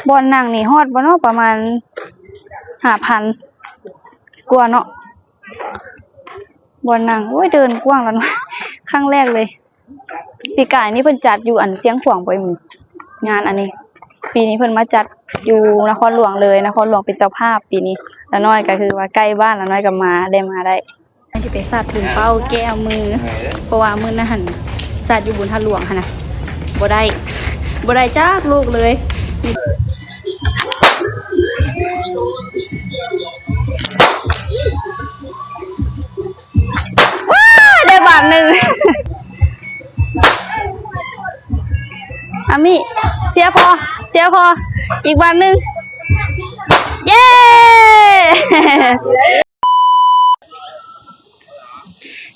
ບ່ອນນັ່ງນີ້ຮອດບໍ່ເນາະ? ປະມານຫ້າພັນກວ່າເນາະ ບ່ອນນັ່ງ. ໂອ້ຍ ເດີ່ນກວ້າງແລ້ວເນາະ ຄັ້ງແລກເລີຍ. ປີກາຍນີ້ເພິ່ນຈັດຢູ່ອັນຊຽງຂວາງບໍ່ເອຍ ງານອັນນີ້. ປີນີ້ເພິ່ນມາຈັດຢູ່ນະຄອນຫຼວງເລີຍ ນະຄອນຫຼວງເປັນເຈົ້າພາບປີນີ້. ລານ້ອຍກໍຄືວ່າໃກ້ບ້ານ ລານ້ອຍກໍມາ ໄດ້ມາໄດ້. ຊິໄປສາດທຸງເປົ້າແກ້ວມື ເພາະວ່າມື້ນັ້ນຫັ້ນສາດຢູ່ບຸນທາດຫຼວງຫັ້ນນະ ບໍ່ໄດ້ ບໍ່ໄດ້ຈັກລູກເລີຍ. ວ້າ ໄດ້ບາດໜຶ່ງ. ອາມິ ເຊຍພໍ ເຊຍພໍ ອີກບາດໜຶ່ງ. ເຢ້!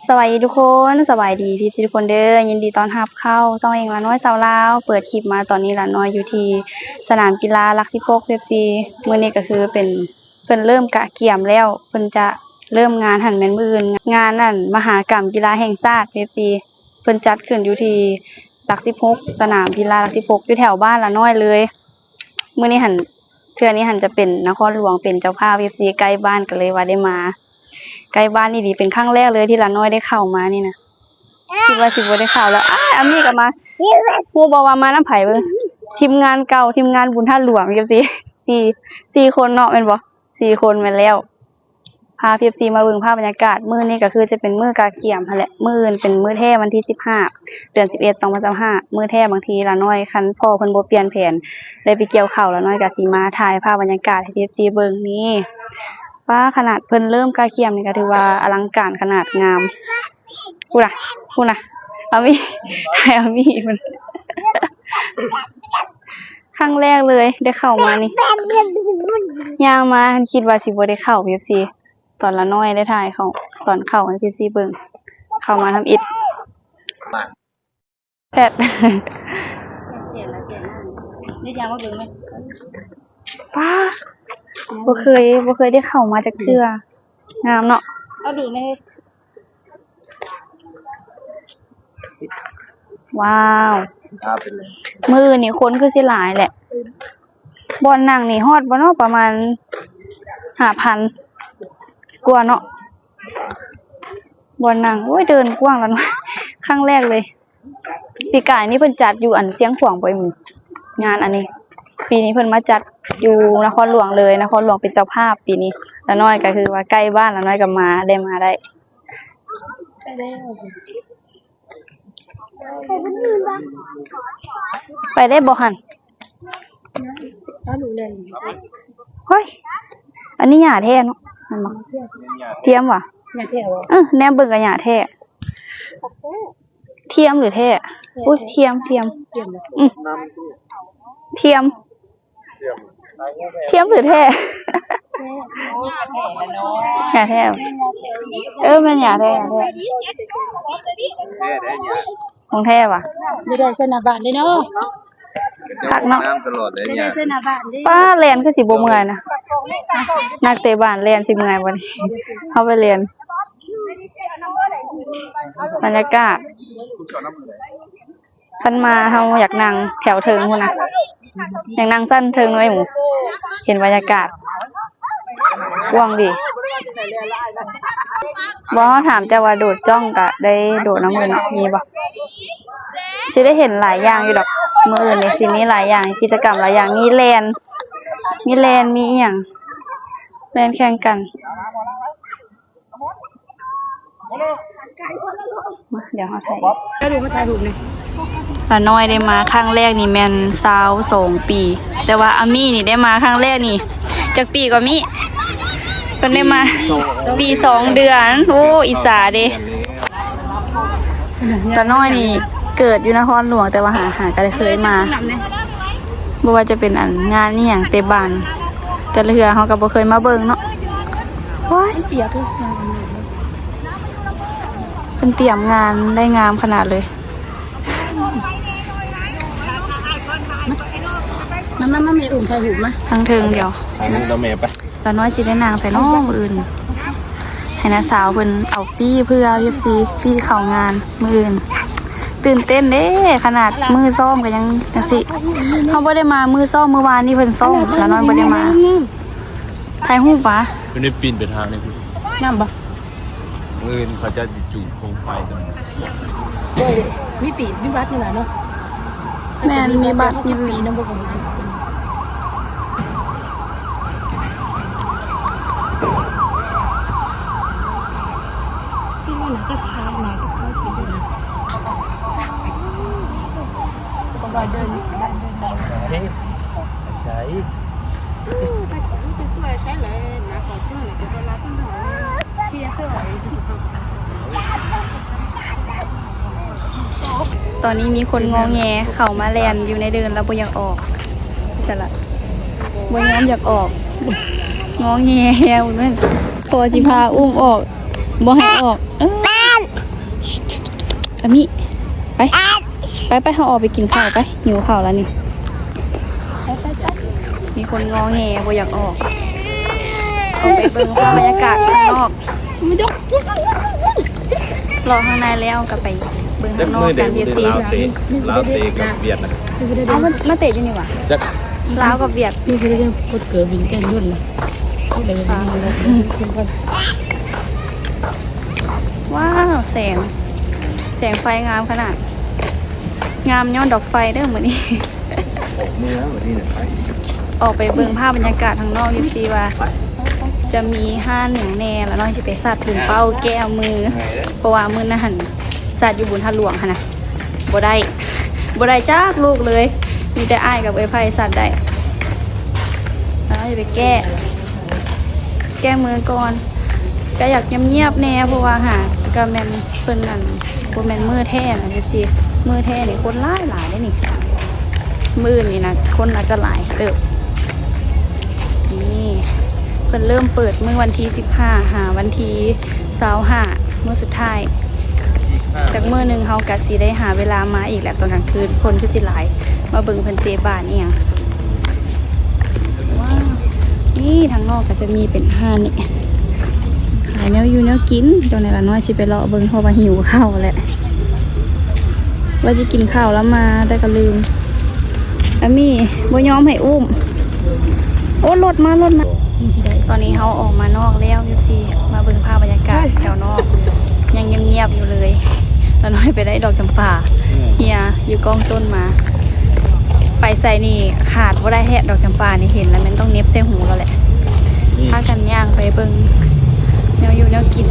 ສະບາຍດີທຸກຄົນ ສະບາຍດີເອັຟຊີທຸກຄົນເດີ. ຍິນດີຕ້ອນຮັບເຂົ້າຊ່ອງເອງ ລານ້ອຍຊາວລາວ. ເປີດຄລິບມາຕອນນີ້ ລານ້ອຍຢູ່ທີ່ສະໜາມກິລາຫຼັກສິບຫົກ ເອັຟຊີ. ມື້ນີ້ກໍຄືເປັນ ເພິ່ນເລີ່ມກະກຽມແລ້ວ ເພິ່ນຈະເລີ່ມງານຫັ້ນແມ່ນມື້ອື່ນ. ງານນັ້ນ ມະຫະກຳກິລາແຫ່ງຊາດ ເອັຟຊີ ເພິ່ນຈັດຂຶ້ນຢູ່ທີ່ຫຼັກສິບຫົກ ສະໜາມກິລາຫຼັກສິບຫົກ ຢູ່ແຖວບ້ານລານ້ອຍເລີຍ. ມື້ນີ້ຫັ້ນ ເທື່ອນີ້ຫັ້ນຈະເປັນນະຄອນຫຼວງເປັນເຈົ້າພາບ ເອັຟຊີ ໃກ້ບ້ານ ກໍເລີຍວ່າໄດ້ມາ ໃກ້ບ້ານອີ່ຫຼີ. ເປັນຄັ້ງແລກເລີຍທີ່ລານ້ອຍໄດ້ເຂົ້າມານີ້ນະ. ຄິດວ່າຊິບໍ່ໄດ້ເຂົ້າແລ້ວ. ອ້າຍ ອາມີກໍມາ. ຮູ້ບໍ່ວ່າມານຳໃຜເບິ່ງ? ທີມງານເກົ່າ ທີມງານບຸນທາດຫຼວງ ຈັ່ງຊີ້ ສີ່ ສີ່ຄົນເນາະ ແມ່ນບໍ່? ສີ່ຄົນ ແມ່ນແລ້ວ. ພາເອັຟຊີມາເບິ່ງພາບບັນຍາກາດ. ມື້ນີ້ກໍຄືຈະເປັນມື້ກະກຽມຫັ້ນແຫຼະ. ມື້ອື່ນເປັນມື້ແທ້ ວັນທີສິບຫ້າ ເດືອນສິບເອັດ ສອງພັນຊາວຫ້າ ມື້ແທ້. ບາງທີລານ້ອຍ ຄັນພໍ່ເພິ່ນບໍ່ປ່ຽນແຜນ ໄດ້ໄປກ່ຽວເຂົ້າ ລານ້ອຍກໍຊິມາຖ່າຍພາບບັນຍາກາດໃຫ້ເອັຟຊີເບິ່ງ. ນີ້ ປ້າ ຂະໜາດເພິ່ນເລີ່ມກະກຽມນີ້ກໍຖືວ່າອະລັງການຂະໜາດ ງາມ. ພຸ້ນນະ ພຸ້ນນະ ອາມີ ໃຫ້ອາມີພຸ້ນ. ຄັ້ງແລກເລີຍໄດ້ເຂົ້າມານີ້ ຍ່າງມາ ຄັນຄິດວ່າຊິບໍ່ໄດ້ເຂົ້າ ເອັຟຊີ. ຕອນລານ້ອຍໄດ້ຖ່າຍເຂົ້າ ຕອນເຂົ້າໃຫ້ ເອັຟຊີ ເບິ່ງ ເຂົ້າມາທຳອິດ ແພດ ໄດ້ຍ່າງມາເບິ່ງໄໝ? ປ້າ ບໍ່ເຄີຍ ບໍ່ເຄີຍໄດ້ເຂົ້າມາຈັກເທື່ອ. ງາມເນາະ ເອົາດູແດ່. ວ້າວ ມື້ອື່ນນີ້ຄົນຄືຊິຫຼາຍແຫຼະ. ບ່ອນນັ່ງນີ້ຮອດບໍ່ເນາະ? ປະມານຫ້າພັນກວ່າເນາະ ບ່ອນນັ່ງ. ໂອ້ຍ ເດີ່ນກວ້າງແລ້ວເນາະ ຄັ້ງແລກເລີຍ. ປີກາຍນີ້ເພິ່ນຈັດຢູ່ອັນຊຽງຂວາງບໍ່ເອຍ ງານອັນນີ້. ປີນີ້ເພິ່ນມາຈັດຢູ່ນະຄອນຫຼວງເລີຍ ນະຄອນຫຼວງເປັນເຈົ້າພາບປີນີ້. ລານ້ອຍກໍຄືວ່າໃກ້ບ້ານ ລານ້ອຍກໍມາ ໄດ້ມາໄດ້. ໄປໄດ້ບໍ່ຫັ້ນ? ໂອ້ຍ ອັນນີ້ຫຍ້າແທ້ເນາະ ແມ່ນບໍ່? ທຽມຫວາ? ຫຍ້າແທ້ຫວາ? ເອີ ແນມເບິ່ງກໍຫຍ້າແທ້. ທຽມຫຼືແທ້? ອຸ້ຍ ທຽມ ທຽມ ທຽມ ທຽມ ທຽມຫຼືແທ້? ຫຍ້າແທ້. ເອີ ແມ່ນຫຍ້າແທ້ ຫຍ້າແທ້ ຂອງແທ້ຫວາ? ບໍ່ໄດ້ໃສ່ໜ້າບ້ານເດ້ເນາະ. ຄັກເນາະ ບໍ່ໄດ້ໃສ່ໜ້າບ້ານເດ້. ປ້າ ແລ່ນຄືຊິບໍ່ເມື່ອຍນະ ນັກເຕະບານແລ່ນຊິເມື່ອຍບໍ່ນີ້? ເຮົາໄປແລ່ນ ບັນຍາກາດ ຄັນມາເຮົາຢາກນັ່ງແຖວເທິງພຸ້ນນະ ຢາກນັ່ງຊັ້ນເທິງເລີຍໝູ່ ເຫັນບັນຍາກາດກວ້າງດີ. ບໍ່ ເຮົາຖາມເຈົ້າວ່າໂດດຈ້ອງກະໄດ້ໂດດນຳເພິ່ນເນາະ ມີບໍ່? ຊິໄດ້ເຫັນຫຼາຍຢ່າງຢູ່ດອກ ມື້ອື່ນນີ້ຊິມີຫຼາຍຢ່າງ ກິດຈະກຳຫຼາຍຢ່າງ ມີແລ່ນ ມີແລ່ນ ມີອີ່ຫຍັງ ແລ່ນແຂ່ງກັນ. ມາ ດຽວເຮົາຖ່າຍ ເຈົ້າດູມາຖ່າຍຮູບນີ້. ປານ້ອຍໄດ້ມາຄັ້ງແລກນີ້ແມ່ນຊາວສອງປີ ແຕ່ວ່າອາມີນີ້ໄດ້ມາຄັ້ງແລກນີ້ ຈັກປີກໍມີ ເພິ່ນໄດ້ມາ ປີສອງ ປີສອງເດືອນ. ໂອ້ ອິດສາເດ້. ຕານ້ອຍນີ້ເກີດຢູ່ນະຄອນຫຼວງ ແຕ່ວ່າຫາ ຫາກໍໄດ້ເຄີຍມາ ບໍ່ວ່າຈະເປັນອັນງານອີ່ຫຍັງເຕະບານ ແຕ່ລະເທື່ອເຮົາກໍບໍ່ເຄີຍມາເບິ່ງເນາະ. ໂອ້ຍ ເພິ່ນຕຽມງານໄດ້ງາມຂະໜາດເລີຍ. ມາ ມາ ມາ ແມ່ອຸ້ມຖ່າຍຮູບມາ ທາງເທິງດຽວ ຖ່າຍຮູບແລ້ວແມ່ໄປ. ລານ້ອຍຊິໄດ້ນັ່ງໃສເນາະມື້ອື່ນ ໃຫ້ນ້າສາວເພິ່ນເອົາປີ້ເພື່ອ ເອັຟຊີ ປີ້ເຂົ້າງານມື້ອື່ນ. ຕື່ນເຕັ້ນເດ້ ຂະໜາດມື້ຊ້ອມກໍຍັງຈັ່ງຊີ້. ເຮົາບໍ່ໄດ້ມາມື້ຊ້ອມ ມື້ວານນີ້ເພິ່ນຊ້ອມ ລາວນ້ອຍບໍ່ໄດ້ມາ. ຖ່າຍຮູບຫວາ? ເພິ່ນໄດ້ປີນໄປທາງນີ້ພຸ້ນ. ງາມບໍ່? ມື້ອື່ນເຂົາເຈົ້າຊິຈູດໂຄມໄຟກັນ. ໂດຍ ມີປີ ມີບັດນີ້ລະເນາະ. ແມ່ນ ມີບັດນີ້. ປີນຳບໍ່? ທີ່ວ່າໜ້າຈະຂາວ ໜ້າຈະຂາວປີນ. ເອີ ແຕ່ ແຕ່ຕົວໃຊ້ເລີຍ ໜ້າເຂົ້າຕົວເລີຍ ແຕ່ວ່າລາວເປັນເຮົາເລີຍ ເຄຍເສີ. ຕອນນີ້ມີຄົນງໍແງເຂົ້າມາແລ່ນຢູ່ໃນເດີ່ນ ລາວບໍ່ຢາກອອກ. ສະລະ ບໍ່ຍອມຢາກອອກ ງໍແງແຮງເບິ່ງນັ້ນ ເພາະວ່າຊິພາອຸ້ມອອກ ບໍ່ໃຫ້ອອກ. ເອີ ອາມິ ໄປ ໄປ ໄປ ເຮົາອອກໄປກິນເຂົ້າໄປ ຫິວເຂົ້າແລ້ວນີ້. ມີຄົນງໍແງບໍ່ຢາກອອກ ອອກໄປເບິ່ງພາບບັນຍາກາດຂ້າງນອກ. ເລາະຂ້າງໃນແລ້ວກໍໄປເບິ່ງຂ້າງນອກກັນ ເອັຟຊີ. ລາວເຕະກັບຫວຽດນາມ. ເອົາ ມາ ມາເຕະຢູ່ນີ້ຫວາ? ລາວກັບຫວຽດ. ນີ້ຄືເລື່ອງກົດເກີບິນແກ່ນຍົນລະ. ວ້າວ ແສງ ແສງໄຟງາມຂະໜາດ. ງາມຍ້ອນດອກໄຟເດີ້ມື້ນີ້. ອອກເມືອງມື້ນີ້ນະ ໄປ ອອກໄປເບິ່ງພາບບັນຍາກາດທາງນອກຢູ່ ຊິວ່າຈະມີຮ້ານຫຍັງແດ່. ລາວນ້ອຍຊິໄປສັດບຸນເປົ້າແກ້ວມື ເພາະວ່າມື້ນັ້ນຫັ້ນສັດຢູ່ບຸນທາດຫຼວງຫັ້ນນະ ບໍ່ໄດ້ ບໍ່ໄດ້ຈັກລູກເລີຍ. ມີແຕ່ອ້າຍກັບເອື້ອຍໄພສັດໄດ້. ລາວນ້ອຍຊິໄປແກ້ ແກ້ມືກ່ອນ. ກໍຢາກງຽບໆແດ່ ເພາະວ່າຫາກໍແມ່ນເພິ່ນນັ້ນ ບໍ່ແມ່ນມື້ແທ້ນະ ເອັຟຊີ. ມື້ແທ້ນີ້ຄົນຫຼາຍໆເດ້ນີ້. ມື້ອື່ນນີ້ນະ ຄົນອາດຈະຫຼາຍເຕີບ. ນີ້ ເພິ່ນເລີ່ມເປີດມື້ວັນທີສິບຫ້າ ຫາວັນທີຊາວຫ້າ ມື້ສຸດທ້າຍ. ຈັກມື້ໜຶ່ງເຮົາກໍຊິໄດ້ຫາເວລາມາອີກແຫຼະ ຕອນກາງຄືນ ຄົນຄືຊິຫຼາຍ ມາເບິ່ງເພິ່ນເຕະບານອີ່ຫຍັງ. ວ້າວ ນີ້ທາງນອກກໍຈະມີເປັນຮ້ານນີ້ ຂາຍແນວຢູ່ແນວກິນ. ເຈົ້າໃນລະນ້ອຍຊິໄປເລາະເບິ່ງ ເພາະວ່າຫິວເຂົ້າແຫຼະ ວ່າຊິກິນເຂົ້າແລ້ວມາ ແຕ່ກໍລືມ. ອາມີ ບໍ່ຍອມໃຫ້ອຸ້ມ. ໂອ້ ລົດມາ ລົດມາ. ຕອນນີ້ເຮົາອອກມານອກແລ້ວ ເອັຟຊີ ມາເບິ່ງພາບບັນຍາກາດແຖວນອກ ຍັງງຽບໆຢູ່ເລີຍ. ລາວນ້ອຍໄປໄດ້ດອກຈຳປາ ເຮຍຢູ່ກ້ອງຕົ້ນມາ. ໄປໃສນີ້ຂາດບໍ່ໄດ້ແທ້ ດອກຈຳປານີ້ເຫັນແລ້ວແມ່ນຕ້ອງເໜັບໃສ່ຫູແລ້ວແຫຼະ. ພາກັນຍ່າງໄປເບິ່ງແນວຢູ່ແນວກິນ.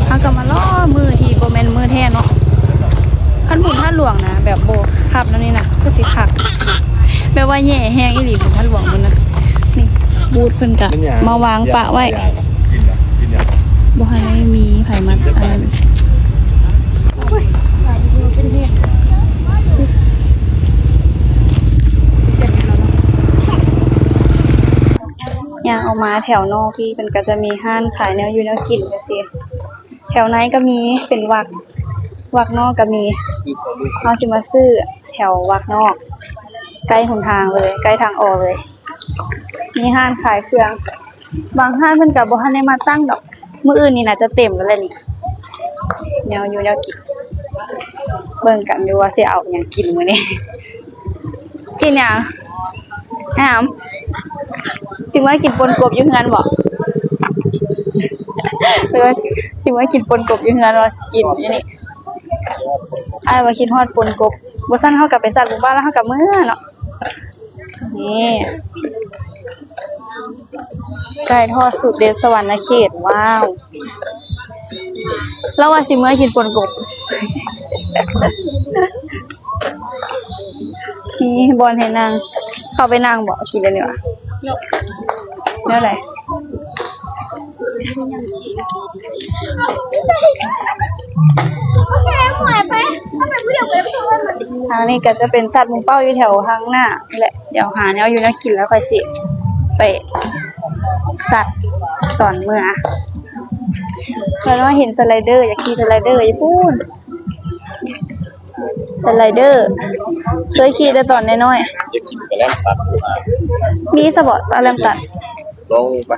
ເຮົາກໍມາລໍມື້ທີ່ບໍ່ແມ່ນມື້ແທ້ເນາະ. ຄັນບຸນທາດຫຼວງນະ ແບບບໍ່ຄັກແນວນີ້ນະ ຄືຊິຄັກ ແບບວ່າແຍ່ແຮງອີ່ຫຼີ ບຸນທາດຫຼວງມັນນະ. ນີ້ ບູດເພິ່ນກະມາວາງປະໄວ້ ກິນຫຍັງ? ບໍ່ທັນໄດ້ມີໃຜມາອັນນັ້ນ. ຍ່າງອອກມາແຖວນອກພີ້ ເພິ່ນກໍຈະມີຮ້ານຂາຍແນວຢູ່ແນວກິນຈັ່ງຊີ້. ແຖວໃນກໍມີເປັນວັກ ວັກນອກກໍມີ. ເຮົາຊິມາຊື້ແຖວວັກນອກ ໃກ້ຫົນທາງເລີຍ ໃກ້ທາງອອກເລີຍ. ມີຮ້ານຂາຍເຄື່ອງ ບາງຮ້ານເພິ່ນກໍບໍ່ທັນໄດ້ມາຕັ້ງດອກ. ມື້ອື່ນນີ້ໜ້າຈະເຕັມແລ້ວແຫຼະນີ້ ແນວຢູ່ແນວກິນ. ເບິ່ງກັນຢູ່ວ່າຊິເອົາຫຍັງກິນມື້ນີ້. ກິນຫຍັງ? ອາມ ຊິເມືອກິນປົ່ນກົບຢູ່ເຮືອນບໍ່? ຫຼືວ່າຊິເມືອກິນປົ່ນກົບຢູ່ເຮືອນ ວ່າກິນຢູ່ນີ້. ອ້າຍວ່າຄິດຮອດປົ່ນກົບ. ບໍ່ຊັ້ນເຮົາກໍໄປສັດໝູ່ບ້ານ ແລ້ວເຮົາກໍເມືອເນາະ. ນີ້ ໄກ່ທອດສູດເດັດສະຫວັນນະເຂດ. ວ້າວ ລາວວ່າຊິເມືອກິນປົ່ນກົບ. ມີບ່ອນໃຫ້ນັ່ງ ເຂົ້າໄປນັ່ງບໍ່? ກິນອັນນີ້ຫວາ? ແນວໃດ? ທາງນີ້ກໍຈະເປັນສັດໝູ່ເປົ້າຢູ່ແຖວທາງໜ້າແຫຼະ. ດຽວຫາແນວຢູ່ແນວກິນ ແລ້ວຄ່ອຍຊິໄປສັດຕອນເມືອ. ແລ້ວເຮົາເຫັນສະໄລເດີ ຢາກຂີ່ສະໄລເດີຢູ່ພຸ້ນ. ສະໄລເດີ ເຄີຍຂີ່ແຕ່ຕອນນ້ອຍໆ. ມີຊະບໍ່ຕາແລມຕັດ? ລອງເບິ່ງປະ.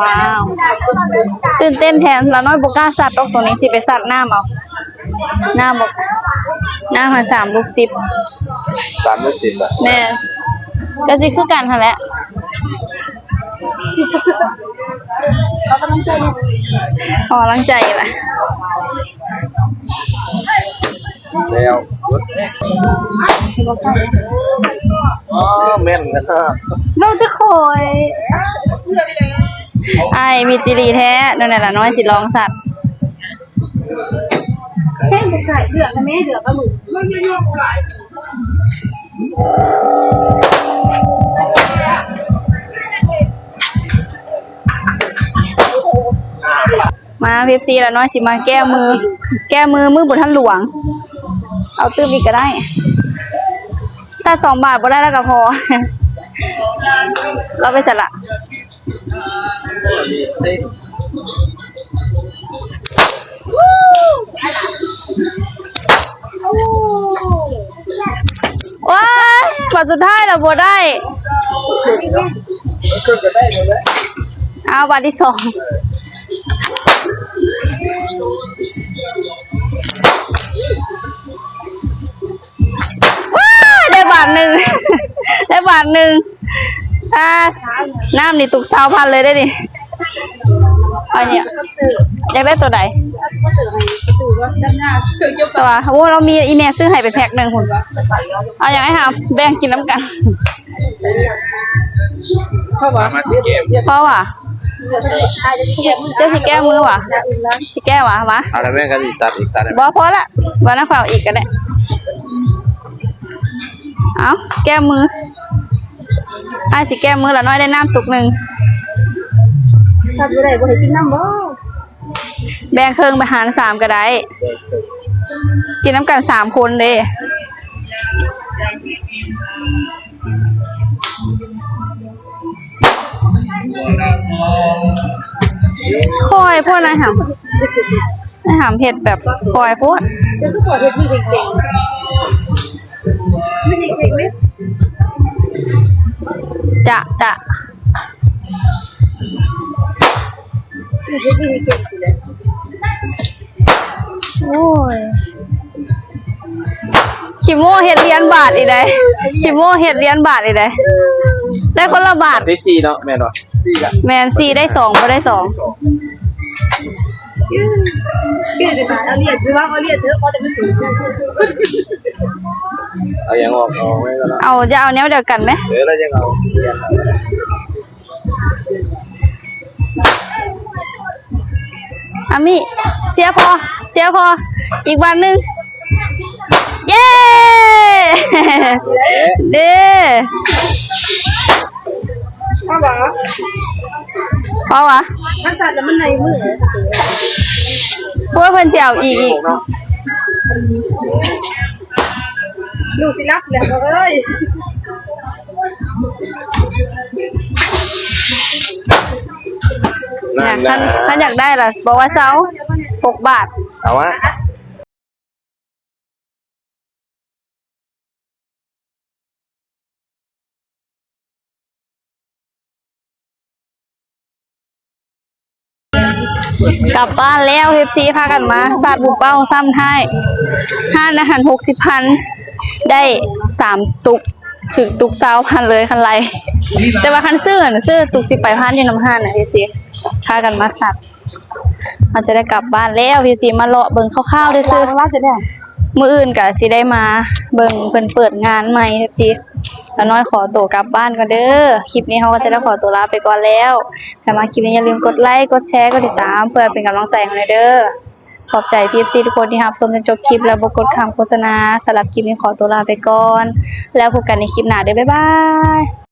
ວ້າວ ຕື່ນເຕັ້ນແທນ. ລາວນ້ອຍບໍ່ກ້າຊັດດອກໂຕນີ້ ຊິໄປຊັດນ້ຳເອົາ. ນ້ຳບໍ່ ນ້ຳຫັ້ນສາມລູກສິບ. ສາມລູກສິບ ແມ່ນ ກໍຊິຄືກັນຫັ້ນແຫຼະ. ຂໍກຳລັງໃຈແຫຼະ. ແລ້ວ ອໍ ແມ່ນນະ ເວົ້າແຕ່ຂ້ອຍ. ອ້າຍມິດຈິລີແທ້. ແນວໃດລະນ້ອຍຊິລອງຊັດ. ແທງໄປໃສ່ເລືອກນະແມ່ ເລືອກເອົາລູກ. ມາ ເອັຟຊີ ລາວນ້ອຍຊິມາແກ້ມື ແກ້ມືມື້ບຸນທາດຫຼວງ. ເອົາຕື່ມອີກກໍໄດ້ ຖ້າສອງບາດບໍ່ໄດ້ແລ້ວກໍພໍ. ລາວໄປໃສລະ? ໂອ້ຍ ບາດສຸດທ້າຍລະບໍ່ໄດ້. ເອົາບາດທີສອງ. ວ້າ ໄດ້ບາດໜຶ່ງ ໄດ້ບາດໜຶ່ງ. ອ່າ ນ້ຳນີ້ຕຸກຊາວພັນເລີຍເດ້ນີ້. ເອົານີ້ ຢາກໄດ້ໂຕໃດ? ແຕ່ວ່າ ໂອ້ ລາວມີອີ່ແມ່ຊື້ໃຫ້ໄປແພັກໜຶ່ງພຸ້ນ. ເອົາຫຍັງ ອ້າຍຫາ ແບ່ງກິນນຳກັນ. ເພາະວ່າ ເພາະວ່າ ເຈົ້າຊິແກ້ມືຫວາ? ຊິແກ້ຫວາ? ມາ ເອົາລະແມ່ນ ກໍຊິຊັດອີກ ຊັດ. ບໍ່ ພໍລະ ບໍ່ນະ ເຝົ້າອີກກໍໄດ້. ເອົາ ແກ້ມື ອ້າຍຊິແກ້ມື. ລາວນ້ອຍໄດ້ນ້ຳຕຸກໜຶ່ງ. ຄັນບໍ່ໄດ້ ບໍ່ໃຫ້ກິນນ້ຳບໍ່? ແບ່ງເຄິ່ງໄປຫານສາມກໍໄດ້ ກິນນຳກັນສາມຄົນເດ້. ຄ່ອຍໂພດນາຍຫຳ ນາຍຫຳເຮັດແບບຄ່ອຍໂພດ. ເຈົ້າຄືບໍ່ເຮັດມີເກັ່ງໆ ມີເກັ່ງໆເດ້. ຈະ ຈະ ເຮັດມີເກັ່ງໆຊິແຫຼະ. ໂອ້ຍ ຂີ້ໂມ້ເຮັດລຽນບາດອີກໃດ໋ ຂີ້ໂມ້ເຮັດລຽນບາດອີກໃດ໋. ໄດ້ຄົນລະບາດ ໄດ້ສີ່ເນາະ ແມ່ນບໍ່? ສີ່ ແມ່ນ ສີ່ໄດ້ສອງ ບໍ່ໄດ້ສອງ. ເອົາຫຼຽນຊິວ່າ ເອົາຫຼຽນເດີ້ ພໍແຕ່ມັນຖືກ. ເອົາຫຍັງອອກ ເອົາໄວ້ກໍໄດ້. ເອົາ ຢ່າເອົາແນວດຽວກັນແມ. ເອີ ແລ້ວຍັງເອົາ ອາມິ ເຊຍພໍ ເຊຍພໍ ອີກບາດໜຶ່ງ. ເຢ້ ເດ້. ເອົາຫວາ? ເອົາຫວາ? ມັນສັ່ນແລ້ວມັນໃນມື. ໂອ້ຍ ເພິ່ນຊິເອົາອີກ ອີກ. ລູກຊິຫຼັບແລ້ວເອີຍ. ນັ້ນນະ ຄັນ ຄັນຢາກໄດ້ລະ ບອກວ່າເຊົາ ຫົກບາດ. ເອົາວະ. ກັບບ້ານແລ້ວ ເອັຟຊີ ພາກັນມາສາດບຸນເປົ້າຊ້ຳທ້າຍ ຮ້ານອາຫານຫົກສິບພັນ ໄດ້ສາມຕຸກ ຖືກຕຸກຊາວພັນເລີຍຄັນໄລ່. ແຕ່ວ່າຄັນຊື້ຫັ້ນ ຊື້ຕຸກສິບປາຍພັນຢູ່ນຳຮ້ານນະ ເອັຟຊີ ພາກັນມາສາດ. ເຮົາຈະໄດ້ກັບບ້ານແລ້ວ ເອັຟຊີ ມາເລາະເບິ່ງຄ່າວໆຊື່ໆ. ມື້ອື່ນກະຊິໄດ້ມາເບິ່ງເພິ່ນເປີດງານໃໝ່ ເອັຟຊີ. ລາວນ້ອຍຂໍໂຕກັບບ້ານກ່ອນເດີ. ຄລິບນີ້ເຮົາກໍຈະໄດ້ຂໍໂຕລາໄປກ່ອນແລ້ວ. ຖ້າມັກຄລິບນີ້ຢ່າລືມກົດໄລ ກົດແຊ ກົດຕິດຕາມ ເພື່ອເປັນກຳລັງໃຈໃຫ້ເຮົາແດ່ເດີ. ຂອບໃຈ ເອັຟຊີ ທຸກຄົນທີ່ຮັບຊົມຈົນຈົບຄລິບ ແລະ ບໍ່ກົດຂ້າມໂຄສະນາ. ສຳລັບຄລິບນີ້ຂໍໂຕລາໄປກ່ອນ ແລ້ວພົບກັນໃນຄລິບໜ້າເດີ. ບາຍບາຍ.